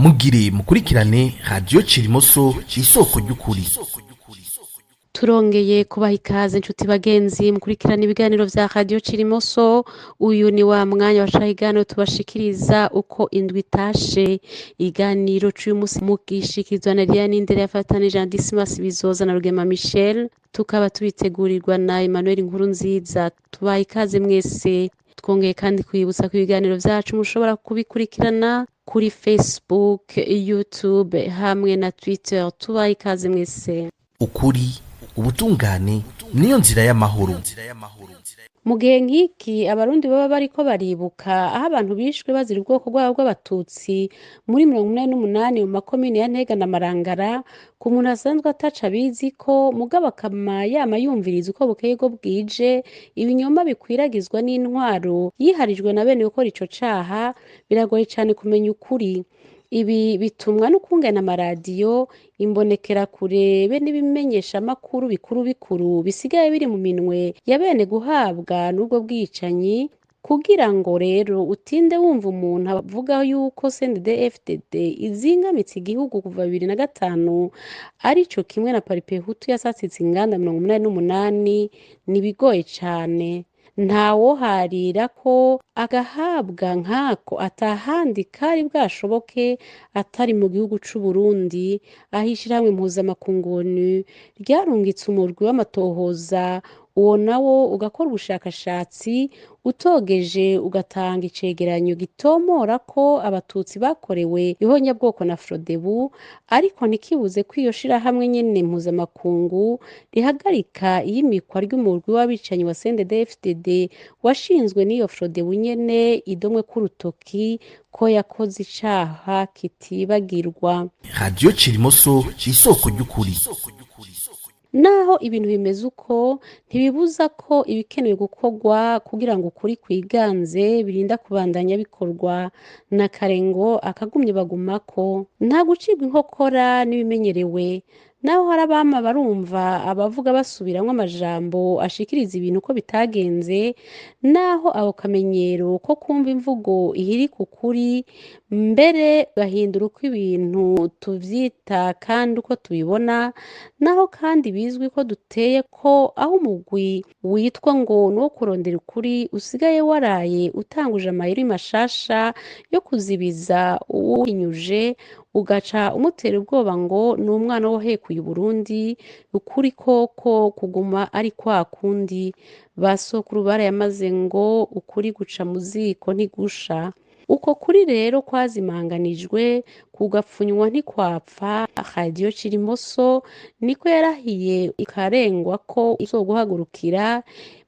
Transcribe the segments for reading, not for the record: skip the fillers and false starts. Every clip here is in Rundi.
Mugire mukurikirane Radiyo Cirimoso, isoko ry'ukuri. Turongeye kubaha ikaze, inshuti bagenzi mukurikirana ibiganiro vya Radiyo Cirimoso. Uyu ni wa mwanya wa ca iganiro tubashikiriza uko indwi itashe. Iganiro c'uyu musi mugishikirizwa na Liliane Indera yafatanije na Dismas Bizoza na Rugema Michel, tukaba tubitegurirwa na Emmanuel Nkurunziza. Tubaha ikaze mwese. Twongeye kandi kwibutsa ko ibiganiro vyacu mushobora kubikurikirana kuri Facebook, YouTube hamwe na Twitter. Tubaha ikaze mwese. Ukuri, ubutungane niyo nzira y'amahoro. Mu gihe nk'iki Abarundi baba bariko baribuka aho abantu bishwe bazira ubwoko bwabo bw'Abatutsi muri 88 mu makomine ya Ntega na Marangara, ku muntu asanzwe ataca abizi ko mugabo akama yama yumviriza uko bukeye ko bwije ibinyoma bikwiragizwa n'intwaro yiharijwe na bene gukora ico caha, biragoye cane kumenya ukuri. Ibi bitumwa n'ukungena amaradiyo, imbonekerakure be n'ibimenyeshamakuru bikuru bikuru bisigaye biri mu minwe ya bene guhabwa n'ubwo bwicanyi. Kugira ngo rero utinde wumva umuntu avuga yuko CNDD-FDD izingamitse igihugu kuva 2005, arico kimwe na Paripehutu yasasitse inganda 88, nibigoye cane. Ntawoharira ko agahabwa nkako atahandi kari bwashoboke atari mu gihugu c'Uburundi, aho ishirahamwe mpuzamakungu ONU ryarungitse umurwi w'amatohoza, uwo nawo ugakora ubushakashatsi utogeje, ugatanga icegeranyo gitomora ko Abatutsi bakorewe ihonyabwoko na Frodebu. Ariko ntikibuze ko iyo shirahamwe nyene mpuzamakungu rihagarika iyimikwa ry'umurwi w'abicanyi wa CNDD-FDD washinzwe n'iyo Frodebu nyene idomwe k'urutoki ko yakoze icaha kitibagirwa. Radiyo Cirimoso, isoko ry'ukuri. Naho ibintu bimeze uko, ntibibuza ko ibikenewe gukorwa kugira ngo ukuri kwiganze birinda kubandanya bikorwa na kare ngo akagumye bagumako, nta gucibwa inkokora n'ibimenyerewe. Naho hari abama barumva abavuga basubiramwo amajambo ashikiriza ibintu uko bitagenze, naho ako kamenyero ko kumva imvugo ihirika ukuri mbere gahindura uko ibintu tuvyita kandi uko tubibona, naho kandi bizwi ko duteye ko aho umugwi witwa ngo nuwo kurondera ukuri usigaye waraye utanguje amayeri mashasha yo kuzibiza uwuhinyuje, ugaca umutera ubwoba ngo ni umwana wahekuye Uburundi, ukuri koko kuguma ari kwa kundi. Ba sokuru barayamaze ngo ukuri guca mu ziko ntigusha. Uko kuri rero kwazimanganijwe kugapfunywa ntikwapfa. Radiyo Cirimoso niko yarahiye ikarengwa ko izoguhagurukira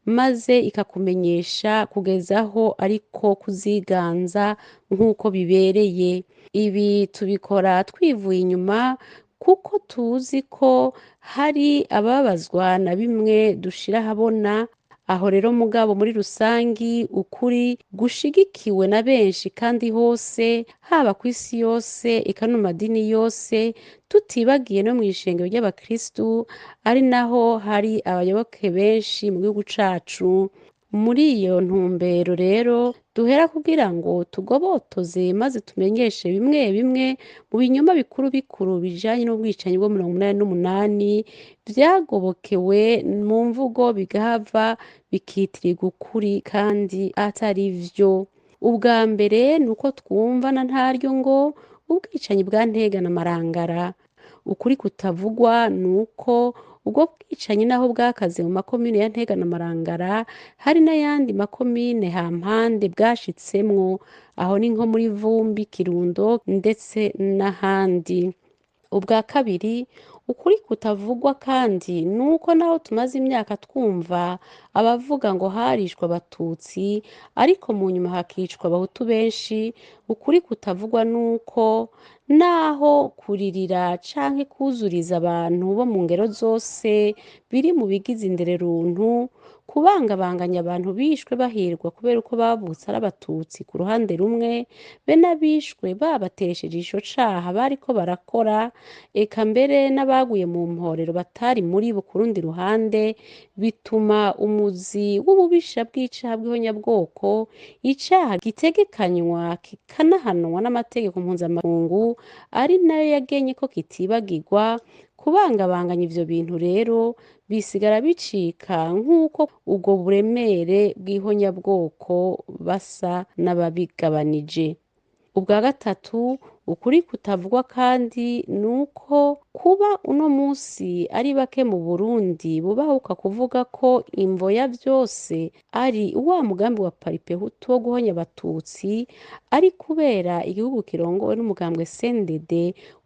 maze ikakumenyesha kugezaho ariko kuziganza nk'uko bibereye. Ibi tubikora twivuye inyuma kuko tuzi ko hari ababazwa na bimwe dushira ahabona. Aho rero mugabo muri rusangi ukuri gushigikiwe na benshi kandi hose, haba kw'isi yose eka no mu madini yose, tutibagiye no mw'ishengero ry'abakristu, ari naho hari abayoboke benshi mu gihugu cacu. Muri iyo ntumbero rero duhera kugira ngo tugobotoze maze tumenyeshe bimwe bimwe mu binyoma bikuru bikuru bijanye n'ubwicanyi bwo 88 vyagobokewe mu mvugo, bigahava bikitirirwa ukuri kandi atari vyo. Ubwa mbere ni uko twumva na ntaryo ngo ubwicanyi bwa Ntega na Marangara. Ukuri kutavugwa ni uko ubwo bwicanyi naho bwakaze mu makomine ya Ntega na Marangara, hari n'ayandi makomine hampande bwashitsemwo, aho ni nko muri Vumbi, Kirundo ndetse n'ahandi. Ubwa kabiri, ukuri kutavugwa kandi ni uko naho tumaze imyaka twumva abavuga ngo harishwe Abatutsi ariko mu nyuma hakicwa Abahutu benshi, ukuri kutavugwa ni uko naho kuririra canke kuzuriza abantu bo mu ngero zose biri mu bigize indereruntu, kubangabanganya abantu bishwe bahirwa kubera uko bavutse ari Abatutsi ku ruhande rumwe, be n'abishwe babatesheje ico caha bariko barakora, eka mbere n'abaguye mu mporero batari muri bo ku rundi ruhande, bituma umuzi w'ububisha bw'icaha bw'ihonyabwoko, icaha gitegekanywa kikanahanwa n'amategeko mpuzamakungu, ari nayo yagenye ko kitibagirwa. Kubangabanganya ivyo bintu rero bisigara bicika nk'uko ubwo buremere bw'ihonyabwoko basa n'ababigabanije. Ubwa gatatu, ukuri kutavugwa kandi ni uko kuba uno munsi ari bake mu Burundi bubahuka kuvuga ko imvo ya vyose ari wa mugambi wa Paripehutu wo guhonya Abatutsi, ari kubera igihugu kirongowe n'umugambwe CNDD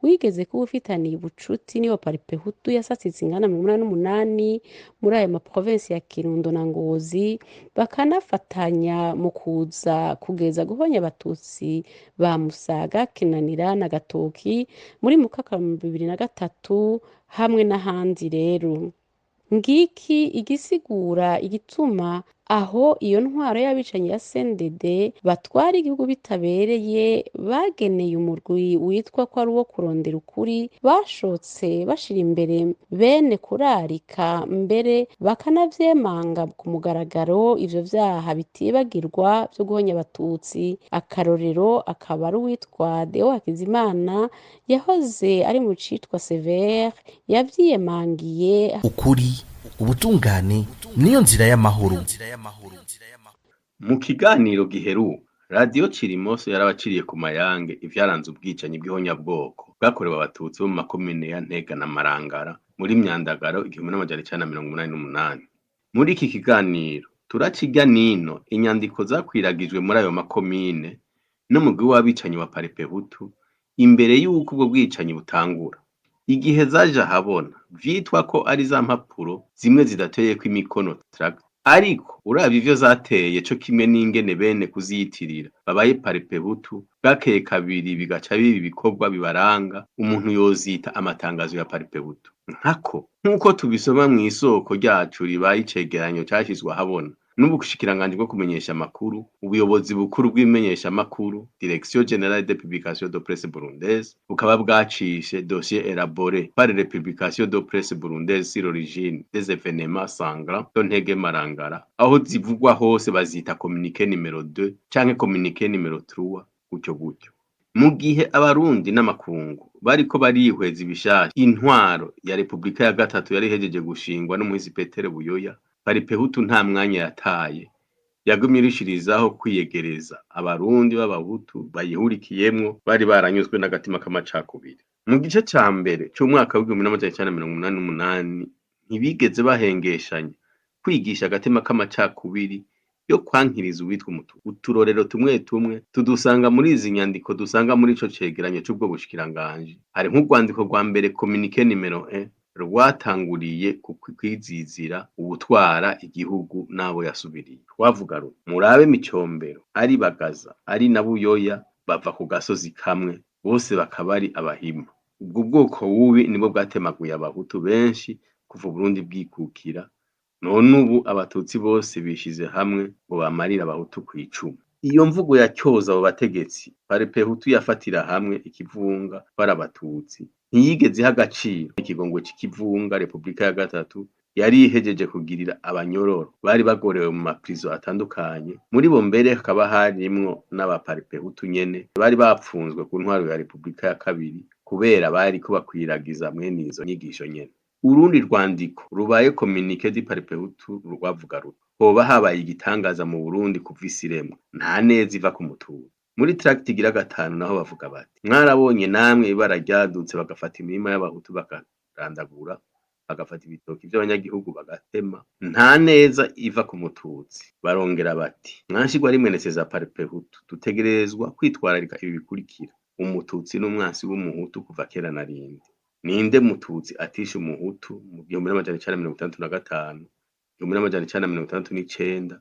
wigeze kuba ufitaniye ubucuti n'iyo Paripehutu yasasitse ingana 88 muri ayo maprovensi ya Kirundo na Ngozi, bakanafatanya mu kuza kugeza guhonya Abatutsi ba Musaga, Kinanira na Gatoki muri Mukaka 2003 hamwe n'ahandi. Rero ngiki igisigura igituma aho iyo ntwaro y'abicanyi ya CNDD batwara igihugu bitabereye bageneye umurwi witwa ko ari uwo kurondera ukuri, bashotse bashira imbere bene kurarika, mbere bakanavyemanga ku mugaragaro ivyo vyaha bitibagirwa vyo guhonya Abatutsi. Akarorero akaba ari uwitwa Deo Hakizimana yahoze ari mu citwa Severe, yavyiyemangiye. Ukuri, ubutungane niyo nzira y'amahoro. Mu kiganiro giheruka, Radiyo Cirimoso yarabaciriye ku mayange ivyaranze ubwicanyi bw'ihonyabwoko bwakorewe Abatutsi bo mu makomine ya Ntega na Marangara muri Myandagaro 1988. Muri iki kiganiro turaca irya nino inyandiko zakwiragijwe muri ayo makomine n'umugwi w'abicanyi wa Paripehutu imbere y'uko ubwo bwicanyi butangura. Igihe zaje ahabona vyitwa ko ari za mpapuro zimwe zidateyeko imikono, tract, ariko uravye ivyo zateye co kimwe n'ingene bene kuziyitirira babaye Paripehutu, bwakeye kabiri bigaca biba ibikorwa bibaranga, umuntu yozita amatangazo ya Paripehutu. Nkako nk'uko tubisoma mw'isoko ryacu ribaye icegeranyo cashizwe ahabona n'ubushikiranganji bwo kumenyesha amakuru, ubuyobozi bukuru bw'imenyeshamakuru, Direction Générale des Publications de Presse Burundaise, bukaba bwacishe dossier élaboré par les publications de presse burundaise sur l'origine des événements sanglants de Ntege Marangara, aho zivugwa hose bazita communiqué numéro 2 canke communiqué numéro 3, gutyo gutyo. Mu gihe Abarundi n'amakungu bariko barihweza ibishasha intwaro ya Repubulika ya gatatu yari ihejeje gushingwa n'umuhisi Petero Buyoya, Paripehutu nta mwanya yataye, yagumye irushirizaho kwiyegereza Abarundi b'Abahutu bayihurikiyemwo bari baranyuzwe n'agatima k'amacakubiri. Mu gice ca mbere c'umwaka w'1988 ntibigeze bahengeshanya kwigisha agatima k'amacakubiri yo kwankiriza uwitwa Umutu. Uturorero tumwe tumwe tudusanga muri izi nyandiko dusanga muri ico cegeranyo c'ubwo bushikiranganji. Hari nk'urwandiko rwa mbere, communiqué numéro 1, rwatanguriye ku kwizizira uwutwara igihugu n'abo yasubiriye. Rwavuga ruti: "Murabe Micombero, ari Bagaza ari na Buyoya, bava ku gasozi kamwe, bose bakaba ari Abahima. Ubwo bwoko bubi nibwo bwatemaguye Abahutu benshi kuva Uburundi bwikukira. None ubu Abatutsi bose bishize hamwe ngo bamarire Abahutu kw'icumu." Iyo mvugo ya cyoza abo bategetsi Paripehutu yafatira hamwe ikivunga bari Abatutsi ntiyigeze iha agaciro ikigongwe c'ikivunga Repubulika ya gatatu yari ihejeje kugirira abanyororo bari bagorewe mu maprizo atandukanye, muri bo mbere hakaba harimwo n'Abaparipehutu nyene bari bapfunzwe ku ntwaro ya Repubulika ya kabiri kubera bariko bakwiragiza mwene izo nyigisho nyene. Urundi rwandiko rubaye communiqué du Paripehutu rwavuga ruti: "Hoba habaye igitangaza mu Burundi kuva isi iremwa, nta neza iva ku Mututsi." Muri tract igira gatanu naho bavuga bati: "Mwarabonye namwe ibara ryadutse, bagafata imirima y'Abahutu bakarandagura, bagafata ibitoki vy'abanyagihugu bagatema, nta neza iva ku Mututsi." Barongera bati: "Mwanshigwa rimweneseza Paripehutu, dutegerezwa kwitwararika ibi bikurikira: Umututsi n'umwansi w'Umuhutu kuva kera na rindi. Ninde Mututsi atishe Umuhutu mu 1965, 1969,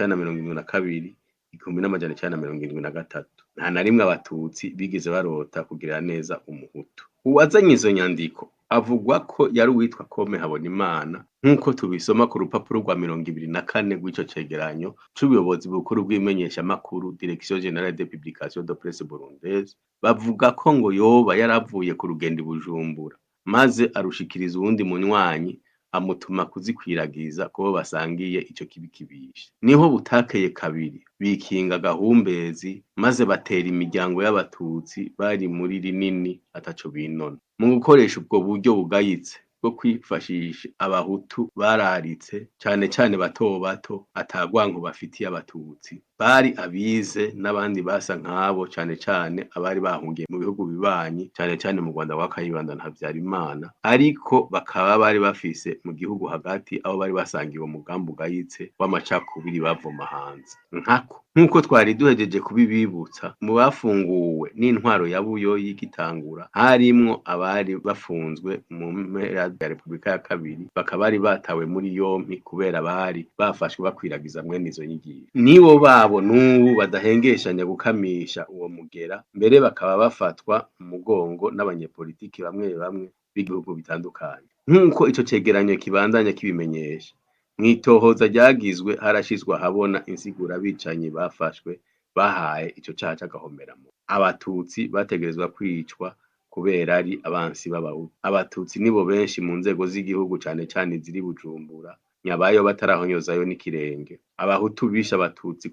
1972, 1973? Nta na rimwe Abatutsi bigeze barota kugirira neza Umuhutu." Uwazanye izo nyandiko avugwa ko yari uwitwa Kome Habonimana, nk'uko tubisoma ku rupapuro rwa 24 rw'ico cegeranyo c'ubuyobozi bukuru bw'imenyeshamakuru, Direction Générale des Publications de Presse Burundaise. Bavuga ko ngo yoba yaravuye ku rugendo i Bujumbura, maze arushikiriza uwundi munywanyi. amutuma kuzikwiragiza kubo basangiye ico kibi kibishe. Niho butakeye kabiri bikinga Gahumbezi, maze batera imiryango y'abatutsi bari muri rinini ataco binona. Mu gukoresha ubwo buryo bugayitse bwo kwifashisha abahutu bararitse, cane cane bato bato atagwanko bafitiye abatutsi, bari abize n'abandi basa nkabo, cane cane abari bahungiye mu bihugu bibanyi, cane cane mu Rwanda rwa Kayibanda na Habyarimana, ariko bakaba bari bafise mu gihugu hagati aho bari basangiye uwo mugambi ugayitse w'amacakubiri bavoma hanze. Nkako nk'uko twari duhejeje kubibibutsa, mu bafunguwe n'intwaro ya Buyoyi igitangura harimwo abari bafunzwe mu mpera ya Repubulika ya kabiri, bakaba bari batawe muri yompi kubera bari bafashwe bakwiragiza mwene izo nyigisho. Nibo babo n'ubu badahengeshanya gukamisha uwo mugera, mbere bakaba bafatwa mu mugongo n'abanyepolitiki bamwe bamwe b'ibihugu bitandukanye. Nk'uko ico cegeranyo kibandanya kibimenyesha, mw'itohoza ryagizwe harashizwe ahabona insiguro abicanyi bafashwe bahaye ico caha c'agahomeramo. Abatutsi bategerezwa kwicwa kubera ari abansi b'abahutu. Abatutsi nibo benshi mu nzego z'igihugu, cane cane iziri Bujumbura, nyabayo batarahonyozayo n'ikirenge. Abahutu bishe abatutsi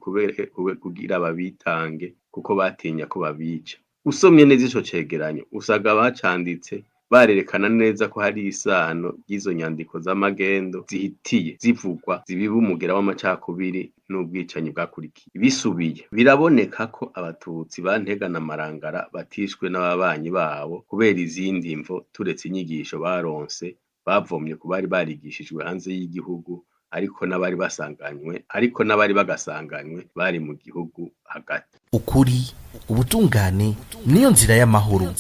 kugira babitange kuko batinya ko babica. Usomye neza ico cegeranyo usanga abacanditse barerekana neza ko hari isano ry'izo nyandiko z'amagendo zihitiye zivugwa zibiba umugera w'amacakubiri n'ubwicanyi bwakurikiye. Bisubiye biraboneka ko abatutsi ba Ntega na Marangara batishwe n'ababanyi babo kubera izindi mvo turetse inyigisho baronse bavomye ku bari barigishijwe hanze y'igihugu, ariko n'abari basanganywe, ariko n'abari bagasanganywe bari mu gihugu hagati. Ukuri, ubutungane niyo nzira y'amahoro.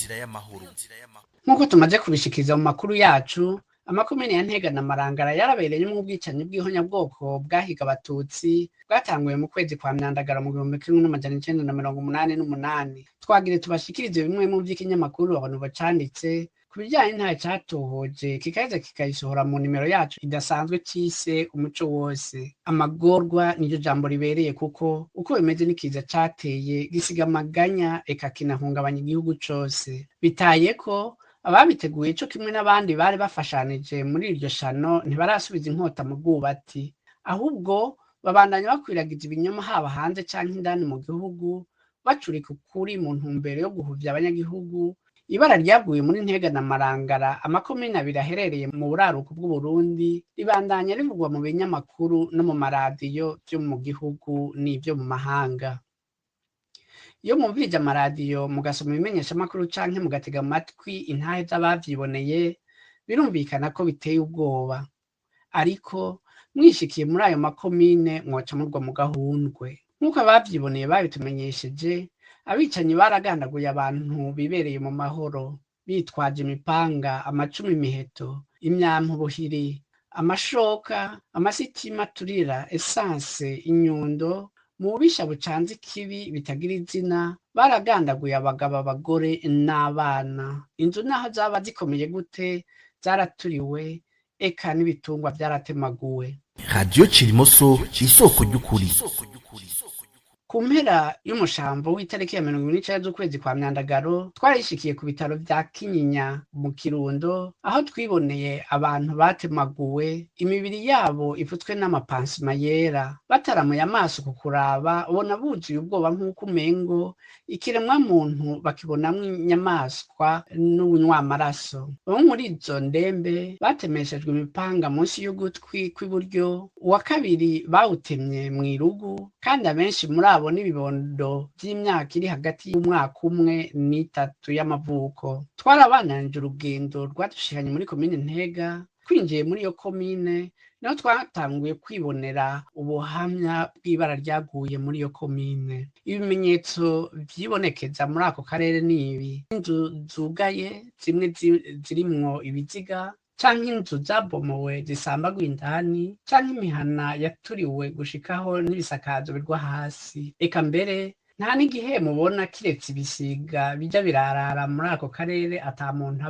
Nk'uko tumaze kubishikiriza mu makuru yacu, amakomine ya Ntega na Marangara yarabereyemwo ubwicanyi bw'ihonyabwoko bwahiga abatutsi, bwatanguye mu kwezi kwa Myandagara mu 1988. Twagire tubashikirize bimwe mu vy'ikinyamakuru Renouveau canditse ku bijanye n'intahe catohoje, kikaheza kikayisohora mu nimero yacu idasanzwe cise umuco wose. Amagorwa niryo jambo ribereye, kuko uko bimeze n'ikiza cateye gisiga amaganya eka kinahungabanya igihugu cose. Bitaye ko ababiteguye co kimwe n'abandi bari bafashanije muri iryo shano ntibarasubiza inkota mu rwubati, ahubwo babandanya bakwiragiza ibinyoma haba hanze canke indani mu gihugu, bacurika ukuri mu ntumbero yo guhuvya abanyagihugu. Ibara ryaguye muri Ntega na Marangara, amakomine abiri aherereye mu buraruko bw'Uburundi, ribandanya rivugwa mu binyamakuru no mu maradiyo vyo mu gihugu n'ivyo mu mahanga. Iyo mwumvirije amaradiyo, mugasoma ibimenyeshamakuru canke mugatega amatwi intahe z'abavyiboneye, birumvikana ko biteye ubwoba. Ariko mwishikiye muri ayo makomine mwoca murwa mu gahundwe. Nk'uko abavyiboneye babitumenyesheje, abicanyi baragandaguye abantu bibereye mu mahoro, bitwaje imipanga, amacumu, imiheto, imyampi, ubuhiri, amashoka, amasitima aturira, esanse, inyundo, mu bubisha bucanze ikibi bitagira izina. Baragandaguye abagabo, abagore n'abana. Inzu naho zaba zikomeye gute zaraturiwe, eka n'ibitungwa vyaratemaguwe. Radiyo Cirimoso, isoko ry'ukuri. Ku mpera y'umushambo w'itariki ya 29 z'ukwezi kwa Myandagaro, twarishikiye ku bitaro vya Kinyinya mu Kirundo, aho twiboneye abantu batemaguwe, imibiri yabo ifutswe n'amapansima yera. Bataramuye amaso ku kuraba, ubona buzuye ubwoba nk'uko umengo ikiremwa muntu bakibonamwo inyamaswa n'ubunywamaraso. Bamwe muri izo ndembe batemeshejwe imipanga munsi y'ugutwi kw'iburyo, uwa kabiri bawutemye mw'irugu, kandi abenshi muri abo n'ibibondo vy'imyaka iri hagati y'umwaka umwe n'itatu y'amavuko. Twarabandanije urugendo rwadushikanye muri komine Ntega. Twinjiye muri iyo komine niho twatanguye kwibonera ubuhamya bw'ibara ryaguye muri iyo komine. Ibimenyetso vyibonekeza muri ako karere ni ibi: inzu zugaye zimwe zirimwo ibiziga, canke inzu zabomowe zisambaguye indani, canke imihana yaturiwe gushikaho n'ibisakazo bigwa hasi. Eka mbere nta n'igihe mubona kiretse ibisiga bija birarara muri ako karere ata muntu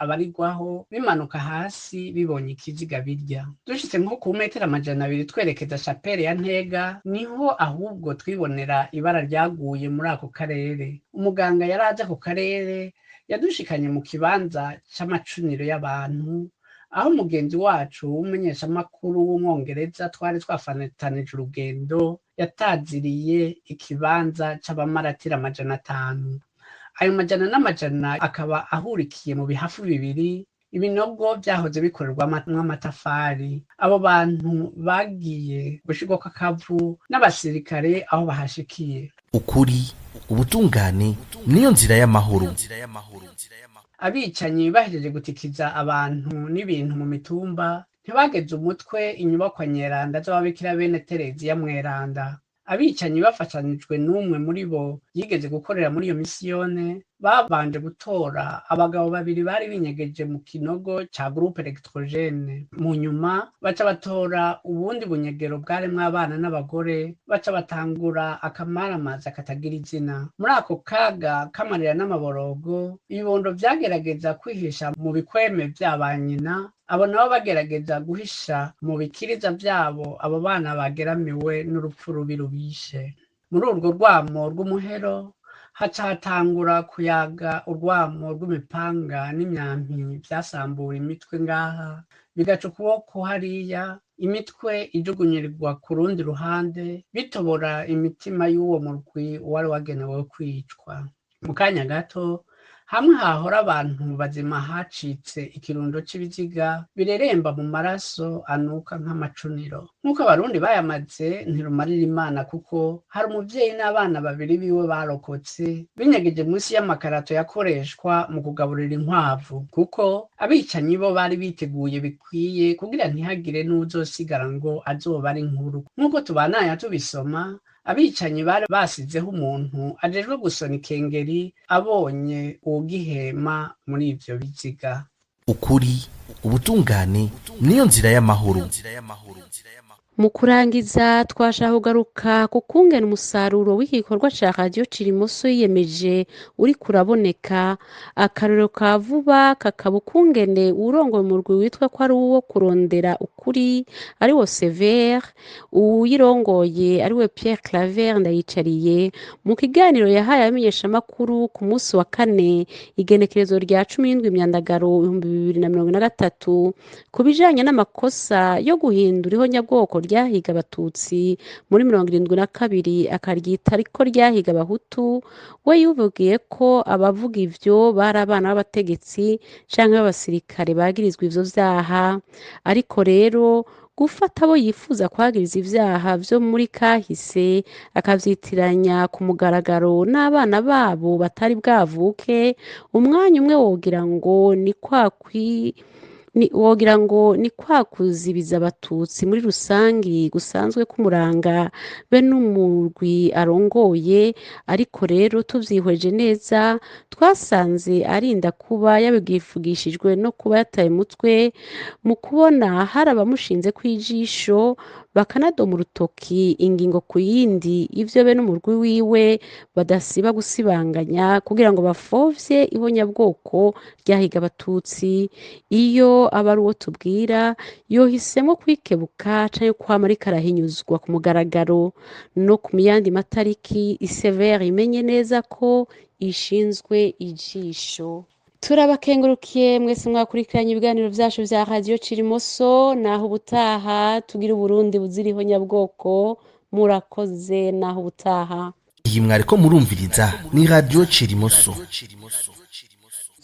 abarirwaho, bimanuka hasi bibonye ikiziga birya. Dushitse nko ku metero 200 twerekeza shapere ya Ntega, niho ahubwo twibonera ibara ryaguye muri ako karere. Umuganga yari aje ako karere yadushikanye mu kibanza c'amacuniro y'abantu, Aho mugenzi wacu w'umumenyeshamakuru w'umwongereza twari twafatanije urugendo yataziriye ikibanza c'abamaratiri 500. Ayo majana n'amajana akaba ahurikiye mu bihafu bibiri, ibinogo vyahoze bikorerwamwo amatafari. Abo bantu bagiye gushirwako akavu n'abasirikare aho bahashikiye. Ukuri, ubutungane niyo nzira y'amahoro. Abicanyi bahejeje gutikiza abantu n'ibintu mu mitumba, ntibageze umutwe inyubakwa nyeranda z'ababikira bene Tereziya mweranda. Abicanyi bafatanijwe n'umwe muri bo yigeze gukorera muri iyo misiyone, babanje gutora abagabo babiri bari binyegeje mu kinogo ca groupe électrogène. Mu nyuma baca batora ubundi bunyegero bwarimwo abana n'abagore, baca batangura akamaramaza katagira izina. Muri ako kaga k'amarira n'amaborogo, ibibondo vyagerageza kwihisha mu bikweme vya ba nyina, abo nabo bagerageza guhisha mu bikiriza vyabo abo bana bageramiwe n'urupfu rubi rubishe. Muri urwo rwamo rw'umuhero haca hatangura kuyaga urwamo rw'imipanga n'imyampi vyasambura imitwe ngaha, bigaca ukuboko hariya, imitwe ijugunyirirwa ku rundi ruhande, bitobora imitima y'uwo murwi wari wagenewe kwicwa. Mu kanya gato, hamwe hahora abantu bazima hacitse ikirundo c'ibiziga bireremba mu maraso anuka nk'amacuniro. Nk'uko abarundi bayamaze ntirumarira Imana, kuko hari umuvyeyi n'abana babiri biwe barokotse binyegeje munsi y'amakarato yakoreshwa mu kugaburira inkwavu, kuko abicanyi bo bari biteguye bikwiye kugira ntihagire n'uwuzosigara ngo azoba ari inkuru. Nk'uko tubandanya tubisoma, abicanyi bari basizeho umuntu ajejwe gusona ikengeri abonye uwugihema muri ivyo biziga. Ukuri, ubutungane niyo nzira y'amahoro. Mu kurangiza, twashaka kugaruka ku kungena umusaruro w'iki gikorwa ca Radiyo Cirimoso yiyemeje uriko uraboneka. Akarorero ka vuba kakaba ukungene uwurongoye umurwi witwa ko ari uwo kurondera ukuri, ariwo Severe, uwuyirongoye ariwe Pierre Claver Ndayicariye, mu kiganiro yahaye abamenyeshamakuru ku munsi wa kane, igenekerezo rya 17 Imyandagaro 2023, ku bijanye n'amakosa yo guhindura ihonyabwoko ryahiga abatutsi muri 72 akaryita ariko ryahiga abahutu, we yuvugiye ko abavuga ivyo bari abana b'abategetsi canke b'abasirikare bagirizwa ivyo vyaha. Ariko rero gufata abo yifuza kwagiriza ivyaha vyo muri kahise akavyitiranya ku mugaragaro n'abana babo batari bwavuke, umwanya umwe wogira ngo ni kwa wogira ngo ni kwa kuzibiza abatutsi muri rusangi gusanzwe k'umuranga be n'umurwi arongoye. Ariko rero tuvyihweje neza, twasanze arinda kuba yabigifugishijwe no kuba yataye umutwe mu kubona hari abamushinze kw'ijisho, bakanadoma urutoki ingingo ku yindi ivyo be n'umurwi wiwe badasiba gusibanganya kugira ngo bafovye ihonyabwoko ryahiga abatutsi. Iyo aba ari uwo tubwira, yohisemwo kwikebuka canke kwama ariko arahinyuzwa ku mugaragaro. No ku yandi matariki, Isevere imenye neza ko ishinzwe ijisho. Turabakengurukiye mwese mwakurikiranye ibiganiro vyacu vya Radiyo Cirimoso. Naho ubutaha, tugira Uburundi buzira ihonyabwoko. Murakoze, naho ubutaha. Iyi mwariko murumviriza ni Radiyo Cirimoso.